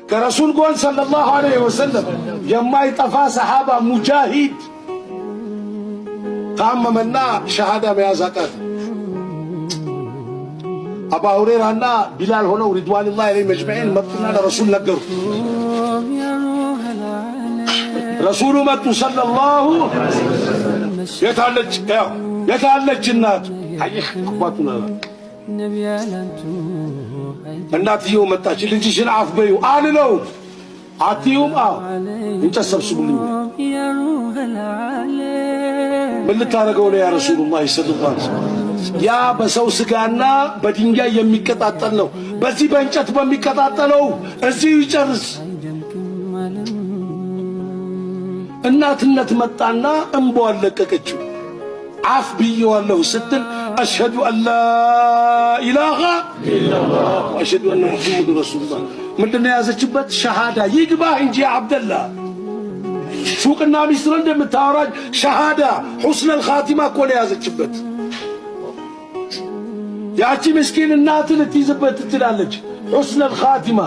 ከረሱል ጎን صلى الله عليه وسلم የማይጠፋ ሰሓባ ሙጃሂድ ታመመና ሸሃዳ መያዝ አቃተ። አባ ሁሬራና ቢላል ሆነው رضوان الله عليهم أجمعين መጡና ለረሱል ነገሩ። ረሱሉ መጡ صلى الله የታለች ያው የታለች እናቱ? አየህ አባቱ እናትየው መጣች። ልጅሽን አፍ በይው አልለው አትዩም። አዎ እንጨት ሰብስቡልኝ። ምን ልታደርገው ነው يا رسول الله صلى الله عليه وسلم? ያ በሰው ስጋና በድንጋይ የሚቀጣጠል ነው። በዚህ በእንጨት በሚቀጣጠለው እዚሁ ይጨርስ። እናትነት መጣና እንባዋን ለቀቀችው። አፍ ብዬዋለሁ ስትል أشهد أن لا إله إلا الله وأشهد أن محمد رسول الله። ምንድን ነው የያዘችበት? ሸሃዳ ይግባህ እንጂ አብደላ ሱቅና ሚስጥር እንደምታወራጅ ሸሃዳ حسن الخاتمة እኮ ነው የያዘችበት። ያቺ ምስኪን እናት ልትይዝበት ትችላለች። حسن الخاتمة።